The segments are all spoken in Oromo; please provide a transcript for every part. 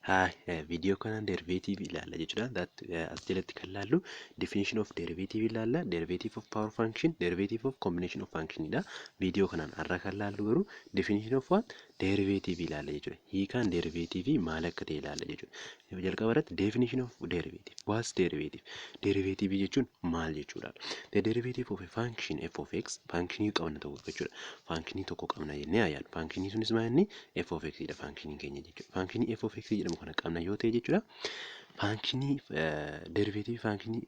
Haa, viidiyoo kanaan derivative ilaalla jechuudha. That as jalatti kan laallu definition of derivative ilaalla. Derivative of power function, derivative of combination of function dha. Viidiyoo kanaan har'a kan laallu garuu definition of what? Derivative ilaalla jechuudha. Hiikaan derivative maal akka ta'e ilaalla jechuudha. Jalqaba irratti definition of derivative. What's derivative? Derivative jechuun maal jechuudha? The derivative of a function f of x, functionii qabna tokko jechuudha. Functionii tokko qabna jennee haa yaadnu. Functionii sunis maal inni? F of x dha functionii keenya jechuudha. Functionii f of x jedhamu kana qabna yoo ta'e jechuudha. Functionii derivative functionii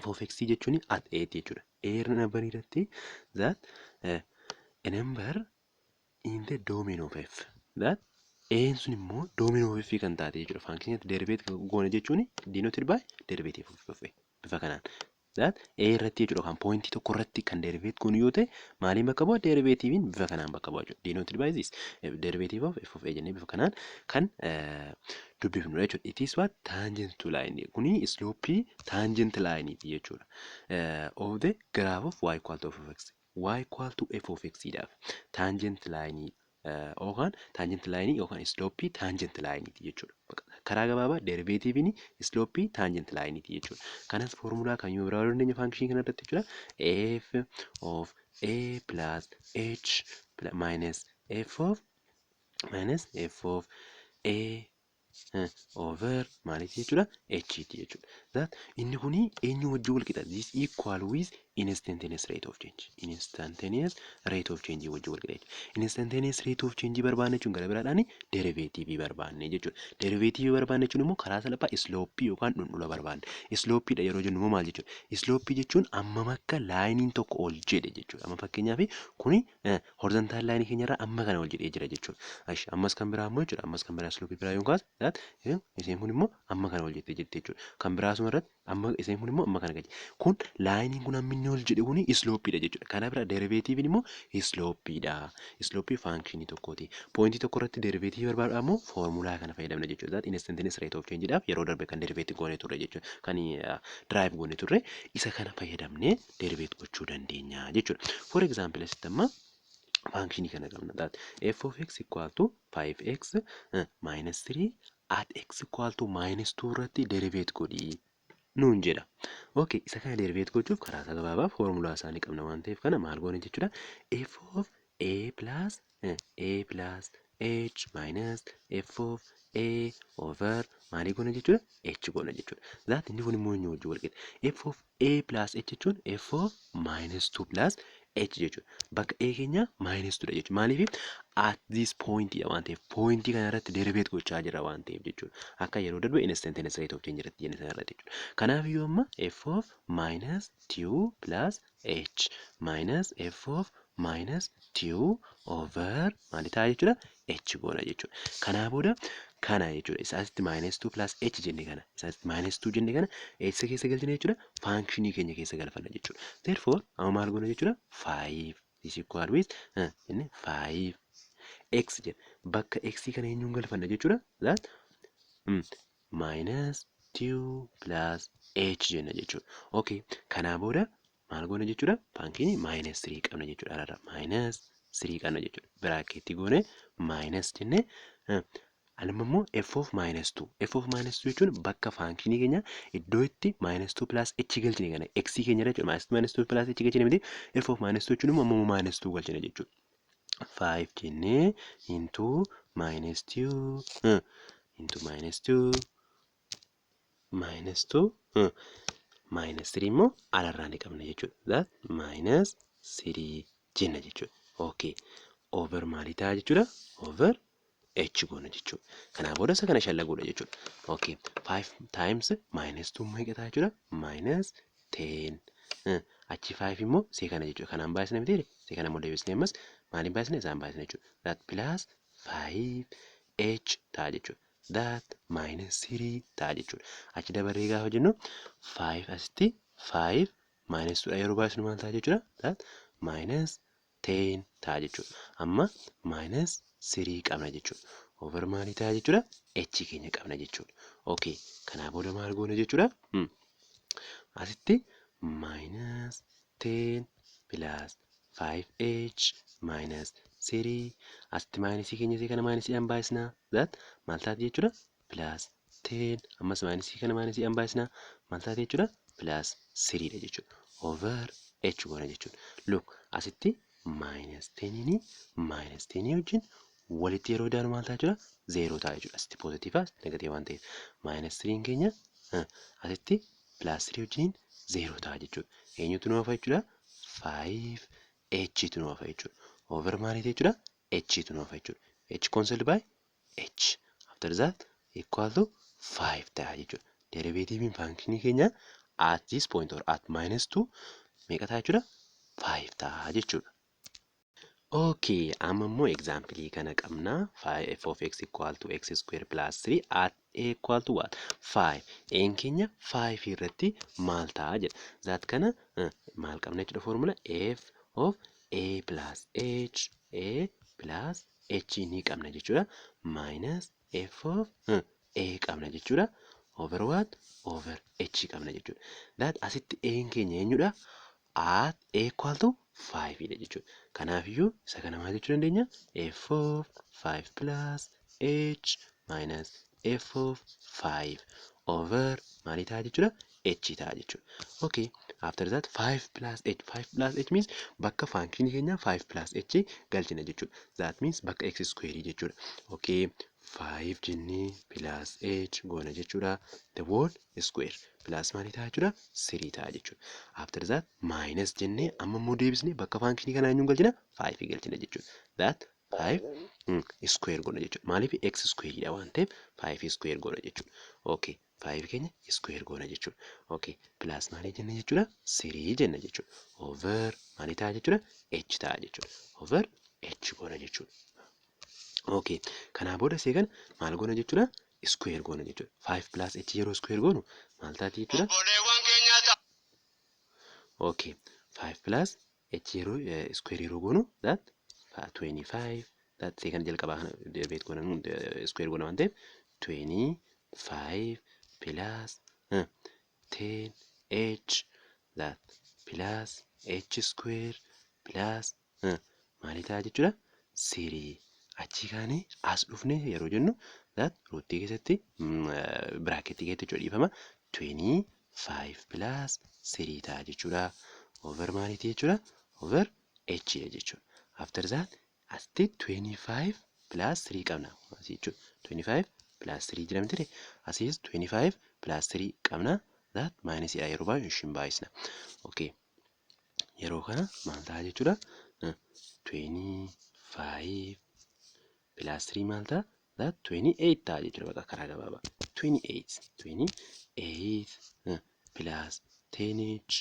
f of x jechuun at a jechuudha. A number irratti that a number in the domain of f, that a sun immoo domain of f kan taate jechuudha. Functionii derivate goone jechuun denoted by derivative of f bifa kanaan. That a irratti jechuudha, kan pointii tokko irratti kan derivate goonu yoo ta'e, maaliin bakka bu'a? Derivativein bifa kanaan bakka bu'a jechuudha. Denoted by this derivative of f of a jennee bifa kanaan kan dubbifnudha jechuudha. It is what? Tangent to line. Kuni slope tangent line jechuudha. Of the graph of y equal to f of x. Y equal to f of x dhaaf tangent line yookaan tangent line yookaan slope tangent line jechuudha. Karaa gabaabaa derivativein slope tangent line jechuudha. Kanas foormulaa kan yoo biraa dandeenya function kana irratti jechuudha. F of a plus h minus f of minus f of a over maaliif jechuudha? H ti jechuudha. That inni kuni eenyu wajjin wal qixa? This equal with instantaneous rate of change. Instantaneous rate of change wajjin wal qixa jechuudha. Instantaneous rate of change barbaanne jechuun gara biraadhaan derivative barbaanne jechuudha. Derivative barbaanne jechuun immoo karaa salphaa slope yookaan dhundhula barbaanne. Slope dha yeroo jennu immoo maal jechuudha? Slope jechuun hammam akka lineiin tokko ol jedhe jechuudha. Amma fakkeenyaaf kuni horizontal lineii keenyarraa amma kana ol jedhee jira jechuudha. Ammas kan biraa immoo jechuudha. Ammas kan biraa slope biraa yoo kaase, isheen kun immoo amma kana ol jettee jirti jechuudha. Kan biraa asuma irratti amma isheen kun immoo amma kana gadi. Kun lineiin kun hammi inni ol jedhe kuni slopeiidha jechuudha. Kana bira derivativeiin immoo slopeiidha. Slopeii functionii tokkooti. Pointii tokko irratti derivativii barbaaduudhaaf immoo foormulaa kana fayyadamna jechuudha. Instantaneous rate of changeidhaaf yeroo darbe kan derivate goonee turre jechuudha. Kan derive goonee turre isa kana fayyadamnee derivate gochuu dandeenya jechuudha. For example, asitti amma functionii kana qabna. That f of x equal to 5x minus 3 at x equal to minus 2 irratti derivate godhii nuun jedha. Okay, isa kana derivate gochuuf karaa isaa gabaabaa foormulaa isaanii qabna waan ta'eef kana maal goone jechuudha? F of a plus h minus f of a over maalii goone jechuudha? H goone jechuudha. That inni kun immoo eenyu wajjin wal qixa? F of a plus h jechuun f of minus 2 plus h jechuudha. Bakka a keenya minus 2 dha jechuudha. Maaliif? At this point dha waan ta'eef, pointii kana irratti derivate gochaa jira waan ta'eef jechuudha. Akka yeroo darbe instantaneous rate of change irratti jenne sana irratti jechuudha. Kanaaf iyyuu amma f of minus 2 plus h minus f of minus 2 over maali ta'a jechuudha? H goona jechuudha. Kanaa booda kana jechuudha. Isa asitti minus 2 plus h jenne kana, isa asitti minus 2 jenne kana eessa keessa galchina jechuudha? Functionii keenya keessa galfanna jechuudha. Therefore amma maal goona jechuudha? 5 is equal with jenne 5 x jedha. Bakka x kana eenyuun galfanna jechuudha? That minus 2 plus h jenna jechuudha. Okay, kanaa booda maal goona jechuudha? Functionii minus 3 qabna jechuudha. Alaarraa minus 3 qabna jechuudha. Bracketii goone minus jennee, aluma immoo f of minus 2. F of minus 2 jechuun bakka functionii keenya iddoo itti minus 2 plus h galchine kana x keenya jechuudha. Minus 2 plus h galchine miti? F of minus 2 jechuun immoo ammoo minus 2 galchine jechuudha. 5 jennee into minus 2 into minus 2 minus 2 minus 3 immoo alarraa ni qabna jechuudha. That minus 3 jenna jechuudha. Okay. Over maalii ta'a jechuudha? Over h goona jechuudha. Kanaa booda isa kana shallaguudha jechuudha. Okay. 5 times minus 2 meeqa ta'a jechuudha? Minus 10. Achi 5 immoo see kana jechuudha. Kanaan baay'isne miti? See kana immoo deebisnee ammas maaliin baay'isne? Isaan baay'isne jechuudha. That plus 5 h ta'a jechuudha. That minus 3 ta'a jechuudha. Achi dabarree gaafa jennu 5 asitti 5 minus 2 yeroo baay'isnu maal ta'a jechuudha? That minus 10 ta'a jechuudha. Amma minus 3 qabna jechuudha. Over maalii ta'a jechuudha? H keenya qabna jechuudha. Okay. Kanaa booda maal goona jechuudha? Asitti minus 10 plus 5h minus 3, asitti minusii keenya isii kana minusiidhaan baay'isnaa. That maal taati jechuudha? Plus 10, ammas minusii kana minusiidhaan baay'isnaa, maal taati jechuudha? Plus 3 dha jechuudha. Over h goona jechuudha. Look, asitti minus 10 minus 10 wajjin walitti yeroo daanu maal ta'a jechuudha? 0 ta'a jechuudha. Asitti positive, asitti negative waan ta'eef. Minus 3 keenya asitti plus 3 wajjin 0 ta'a jechuudha. Eenyutu nu hafa jechuudha? 5 h tu nu hafa jechuudha. Over maaliiti jechuudha? H tu nu hafa jechuudha. H cancelled by h. After that equal to 5 ta'a jechuudha. Derivativeiin functionii keenya at this point or at minus 2 meeqa ta'a jechuudha? 5 ta'a jechuudha. Okay, amma immoo example kana qabna. 5 f of x equal to x square plus 3 at a equal to what? 5. Een keenya 5 irratti maal ta'a jedha. That kana maal qabna jechuudha? Formula f of a plus h, a plus h ni qabna jechuudha. Minus f of a qabna jechuudha. Over what? Over h qabna jechuudha. That asitti een keenya eenyudha? At a equal to 5 dha jechuudha. Kanaafiyyuu isa kana maal jechuu dandeenya? F of 5 plus h minus f of 5 over maalii ta'a jechuudha? H ta'a jechuudha. Okay, after that 5 plus h, 5 plus h means bakka functionii keenya 5 plus h galchina jechuudha. That means bakka x square jechuudha. Okay, 5 jennee plus h goona jechuudha. The whole square plus maalii ta'a jechuudha? 3 ta'a jechuudha. After that minus jennee amma immoo deebisnee bakka functionii kanaa eenyuun galchina? 5 galchina jechuudha. That 5 square goona jechuudha. Maaliif? X square dha waan ta'eef 5 square goona jechuudha. Okay, 5 keenya square goona jechuudha. Okay, plus maalii jenna jechuudha? 3 jenna jechuudha. Over maalii ta'a jechuudha? H ta'a jechuudha. Over h goona jechuudha. Okay, kanaa booda isee kana maal goona jechuudha? Square goona jechuudha. 5 plus h yeroo square goonu maal taati jechuudha? Obboleewwan keenya. Okay, 5 plus h yeroo square yeroo goonu that 25, that isee kana jalqabaa kana derivate goona, square goona waan ta'eef 25 plus 10 h, that plus h square plus maalii ta'a jechuudha? 3. Achii kaanee as dhufne yeroo jennu that rootii keessatti, bracketii keessatti jechuudha, dhiifama, 25 plus 3 ta'a jechuudha. Over maaliiti jechuudha? Over h dha jechuudha. After that asitti 25 plus 3 qabna asii jechuudha. 25 plus 3 jedhamti ture. Asiis 25 plus 3 qabna. That minus dha, yeroo baay'ee ishiin baay'isna. Okay. Yeroo kana maal ta'a jechuudha? 25 plus 3 maal ta'a? That 28 ta'a jechuudha bakka karaa gabaabaa. 28, 28 plus 10h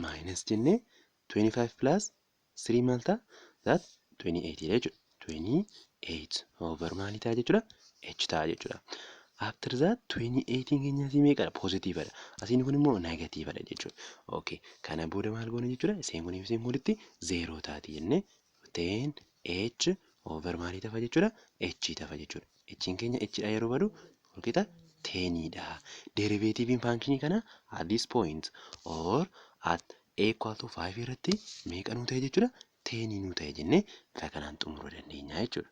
minus jennee 25 plus 3 maal ta'a? That 28 dha jechuudha. 28 over maalii ta'a jechuudha? H ta'a jechuudha. After that 28 keenya asii meeqadha? Positivedha. Asiin kun immoo negativedha jechuudha. Okay. Kana booda maal goona jechuudha? Isheen kun isheen walitti 0 taati jennee 10 h over maalii tafa jechuudha? H tafa jechuudha. H'n keenya h dha yeroo badu walqixa 10dha. Derivativeiin functionii kana at this point or at a equal to 5 irratti meeqa nuu ta'e jechuudha? 10 nuu ta'e jennee bifa kanaan xumuruu dandeenya jechuudha.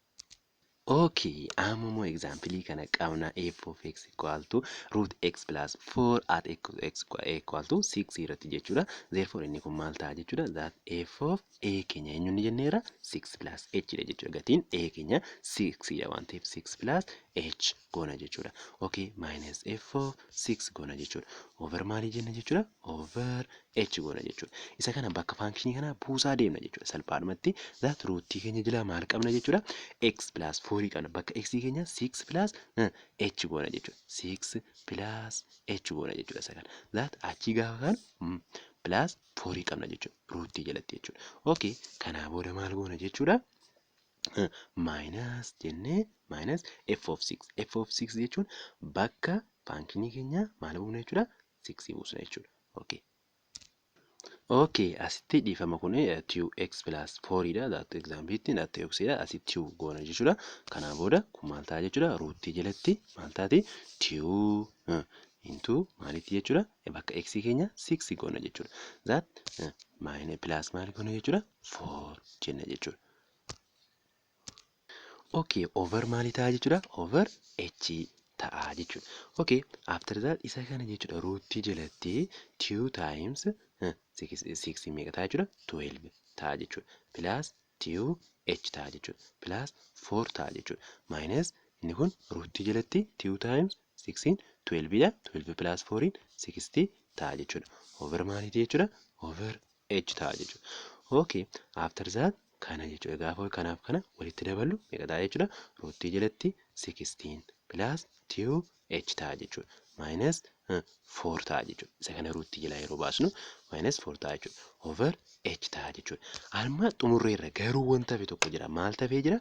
Okay, amma immoo example kana qabna. F of x equal to root x plus 4 at x equal to 6 irratti jechuudha. Therefore inni kun maal ta'a jechuudha? That f of a keenya eenyu ni jenneera? 6 plus h dha jechuudha. Gatiin a keenya 6 dha waan ta'eef 6 plus h goona jechuudha. Okay, minus f of 6 goona jechuudha. Over maalii jenna jechuudha? Over h goona jechuudha. Isa kana bakka functionii kanaa buusaa deemna jechuudha. Salphaadhumatti that rootii keenya jalaa maal qabna jechuudha? X plus 4 qabna. Bakka x keenya 6 plus h goona jechuudha. 6 plus h goona jechuudha isa kana. That achi gaafa kan plus 4 qabna jechuudha. Rootii jalatti jechuudha. Okay, kanaa booda maal goona jechuudha? Minus jennee minus f of 6. F of 6 jechuun bakka functionii keenya maal buufna jechuudha? 6 buusna jechuudha. Okay. Okay, asitti dhiifama, kun 2x plus 4 dha. That example itti that x dha. Asitti 2 goona jechuudha. Kanaa booda kun maal ta'a jechuudha? Rootii jalatti maal taati? 2 into maalitti jechuudha? Bakka x keenya 6 goona jechuudha. That minus plus maal goona jechuudha? 4 jenna jechuudha. Okay, over maalii ta'a jechuudha? Over h ta'a jechuudha. Okay, after that isa kana jechuudha, rootii jalatti 2 times 6 meeqa ta'a jechuudha? 12 ta'a jechuudha. Plus 2 h ta'a jechuudha. Plus 4 ta'a jechuudha. Minus inni kun rootii jalatti 2 times 6 12 dha. 12 plus 4 16 ta'a jechuudha. Over maaliiti jechuudha? Over h ta'a jechuudha. Okay, after that kana jechuudha. Gaafa kanaaf kana walitti daballu meeqa ta'a jechuudha? Rootii jalatti 16 plus 2 h ta'a jechuudha. Minus 4 ta'a jechuudha. Isa kana rootii jalaa yeroo baasnu minus 4 ta'a jechuudha. Over h ta'a jechuudha. Amma xumurreerra, garuu wanta hafe tokko jira. Maal hafee jira?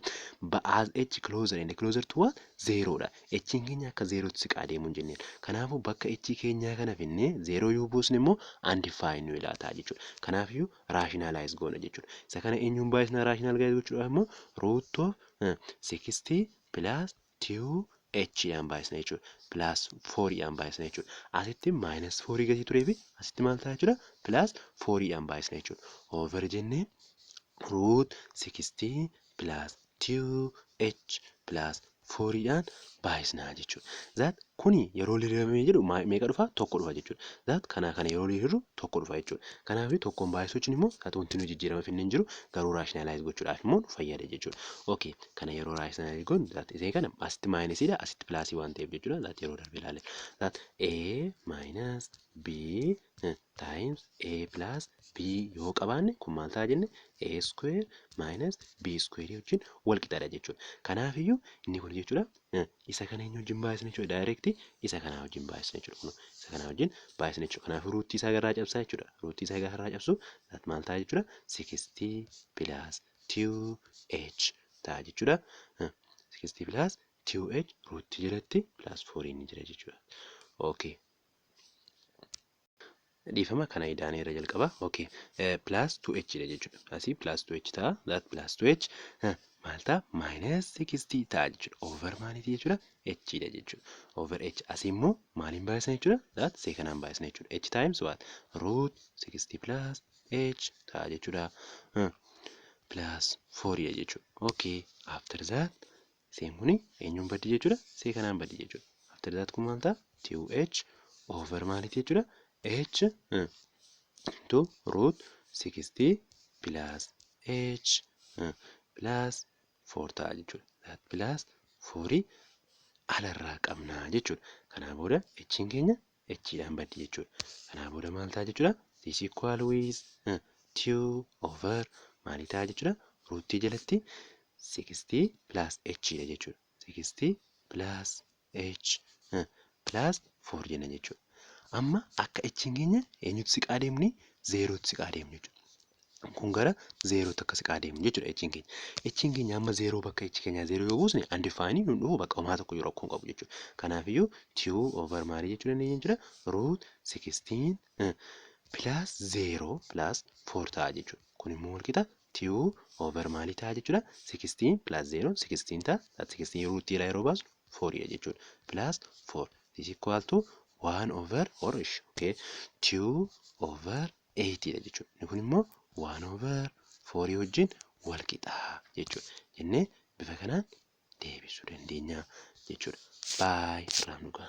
As h closer and closer to what? Zero dha. H'n keenya akka zeerootti siqaa deemuu hin jenneen. Kanaafuu bakka h keenyaa kana finnee zeeroo yoo buusne immoo undefined nu ilaataa jechuudha. Kanaafiyyuu rationalize goona jechuudha. Isa kana eenyuun baay'isna rationalize gochuudhaaf immoo? Root of 16 plus 2 h dhaan baay'isna jechuudha. Plus 4 dhaan baay'isna jechuudha. Asitti minus 4 gatii turee fi asitti maal ta'a jechuudha? Plus 4 dhaan baay'isna jechuudha. Over jennee root 16 plus 2 h plus 4 dhaan baay'isna jechuudha. That kuni yeroo hiriiramee jedhu meeqa dhufa? Tokko dhufa jechuudha. That kana kana yeroo hiriiru tokko dhufa jechuudha. Kanaaf tokkoon baay'isuu jechuun immoo haa wanti nu jijjiirama finne hin jiru, garuu rationalize gochuudhaaf immoo nu fayyada jechuudha. Okay, kana yeroo rationalize goonu that isee kana asitti minusiidha, asitti plusii waan ta'eef jechuudha. That yeroo darbe ilaale. That a minus b times a plus b yoo qabaanne kun maal ta'a jenne? A square minus b square wajjin wal qixaadha jechuudha. Kanaafiyyuu inni kun jechuudha, isa kana eenyu wajjin baay'isna jechuudha? Direct isa kanaa wajjin baay'isna jechuudha. Kun isa kanaa wajjin baay'isna jechuudha. Kanaafuu rootii isaa garraa cabsaa jechuudha. Rootii isaa garraa cabsu that maal ta'a jechuudha? 16 plus 2h ta'a jechuudha. 16 plus 2h rootii jalatti plus 4 ni jira jechuudha. Okay. Dhiifama, kana idaaneera jalqaba. Okay. Plus 2h dha jechuudha. Asii plus 2h ta'a. That plus 2h maal ta'a? Minus 16 ta'a jechuudha. Over maaliiti jechuudha? H dha jechuudha. Over h. Asii immoo maaliin baay'isna jechuudha? That see kanaan baay'isna jechuudha. H times what? Root 16 plus h ta'a jechuudha. Plus 4 dha jechuudha. Okay. After that seen kuni eenyuun baddi jechuudha? See kanaan baddi jechuudha. After that kun maal ta'a? 2h over maaliiti jechuudha? H into root 16 plus h plus 4 ta'a jechuudha. That plus 4 alarraa qabnaa jechuudha. Kanaa booda h'n keenya h dhaan baddi jechuudha. Kanaa booda maal ta'a jechuudha? This equal with 2 over maalii ta'a jechuudha? Rootii jalatti 16 plus h dha jechuudha. 16 plus h plus 4 jenna jechuudha. Amma akka h'n keenya eenyutti siqaa deemni? Zeerootti siqaa deemni jechuudha. Kun gara zeerootti akka siqaa deemnu jechuudha h'n keenya. H'n keenya amma zeeroo, bakka h keenyaa zeeroo yoo buusne undefined nu dhufu, bakka homaa tokko yeroo rakkoo hin qabu jechuudha. Kanaafiyyuu 2 over maalii jechuu dandeenya jechuudha? Root 16 plus 0 plus 4 ta'a jechuudha. Kun immoo wal qixa 2 over maalii ta'a jechuudha? 16 plus 0 16 ta'a. 16 rootii yeroo baasnu 4 jechuudha. Plus 4 is equal to 1 over or ish, okay, 2 over 8 dha jechuudha. Inni kun immoo 1 over 4 wajjin wal qixa jechuudha. Jennee bifa kanaan deebisuu dandeenya jechuudha. Baay'ee irraa nu ga'a.